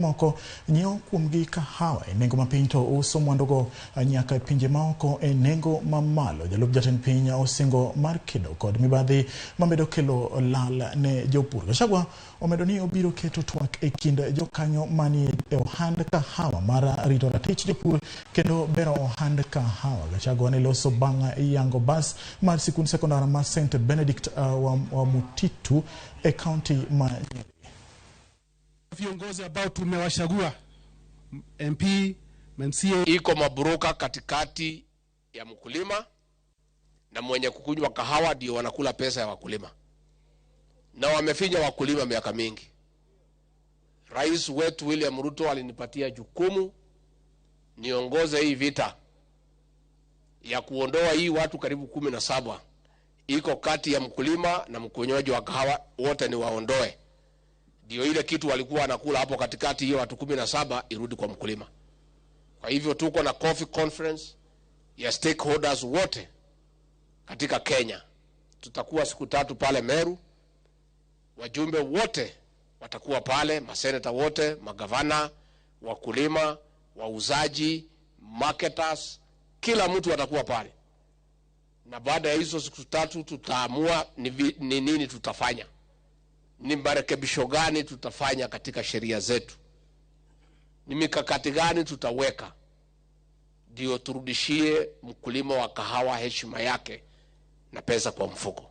Moko nyiewo kuomgi kahawa e nengo mapiny to uso mwandugo nyaka e pinje maoko e nengo mamalo. Jalup jatend piny osingo mar kedo kod mibadhi mamedo kelo lal ne jopur. Gachagua omedo ni obiro keto twak e kind jokanyo manie e ohand kahawa mar rito ratich jopur kendo bero ohand kahawa. Gachagua ne loso bang' yango bas mar sikund sekondar ma St Benedict wa Mutitu e kaunti ma Nyeri. Viongozi ambao tumewachagua MP, MCA. Iko mabroka katikati ya mkulima na mwenye kukunywa kahawa, ndio wanakula pesa ya wakulima na wamefinya wakulima miaka mingi. Rais wetu William Ruto alinipatia jukumu niongoze hii vita ya kuondoa hii watu karibu 17 iko kati ya mkulima na mkunywaji wa kahawa, wote ni waondoe, ndio ile kitu walikuwa wanakula hapo katikati, hiyo watu 17 irudi kwa mkulima. Kwa hivyo tuko na coffee conference ya stakeholders wote katika Kenya. Tutakuwa siku 3 pale Meru, wajumbe wote watakuwa pale, maseneta wote, magavana, wakulima, wauzaji, marketers, kila mtu atakuwa pale. Na baada ya hizo siku 3 tutaamua ni nini tutafanya, ni marekebisho gani tutafanya katika sheria zetu, ni mikakati gani tutaweka ndio turudishie mkulima wa kahawa heshima yake na pesa kwa mfuko.